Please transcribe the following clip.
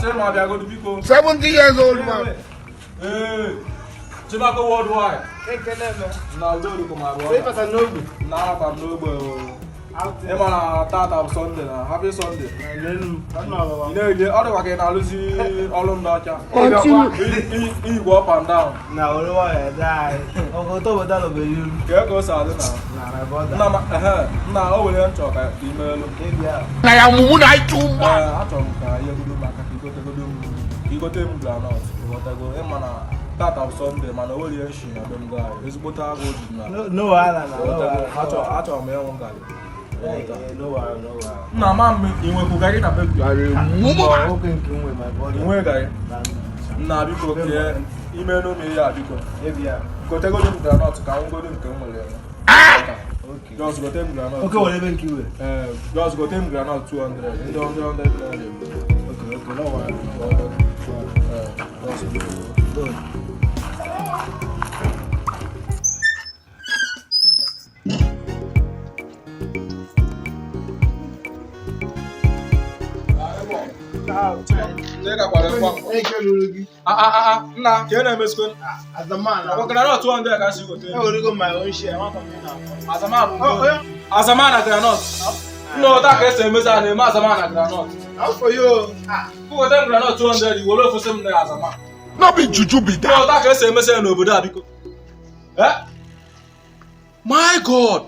Chima bịagodu biko. 70 years old man. Ee, Chimako worldwide. Ekele m. Na udo dịkwa ma So abụọ. ịbata n'ogbe. Na anakwa m n'ogbe o. Ị ma na tata bụ Sunday na happy Sunday. N'elu. Ị na-eje ọ dịkwa ka ị na-alụzi ọrụ ndị ọcha. Continue. Igwe up and down. Na olowo ya die. Ọkọ tó bọ̀dá lọ bẹ̀rẹ̀ iru. Kee ka o si adị na. Na my brother. Nna ma ehe, nna o were nchọ ka ime elu. Ebi a. Na ya mumu na too Ee, much. achọrọ m ka ihe godo m aka ka igotegodo m ka igote m groundnut ịghọtago ịma na tata bụ Sunday mana o nwere ihe nshi na be m gaa ezigbote agụ ji na No no wahala na no ịghọtago wahala. achọrọ m ịnwụ garị. Eh, No wahala, no wahala. Nna ma m ị nwekwu garị na be gị? You are a mumu Ọ man. nwoke nke nwe my Ị brother. nwee garị? Na Nna biko kee ime n'ụmụ ihe a biko ebi a. gotegodo m groundnut ka m godo nke m nwere enwe. Okay. Just gote m groundnut. Oke were ebe nke iwe. Ee, just gote m groundnut 200 ndị 100 naira. Okay, okay, no wahala. Ịghọtago? Ee, just Good. Ah, ah, ah, ah, nna ka ị na-emezikwe Azaman. ọkwa groundnut 200 ka si gote. Ewere go my own share. Nwa kọmpi na. Azama bụ Oh, nke azama na groundnut. Nna ụta ka esi emezi a na-eme azama na groundnut. How for you? Ah. Kwụgote m groundnut 200 were ofu sị m na azama. No be juju be Nna that. ụta ka esi emezi ya n'obodo a biko. Eh? My God.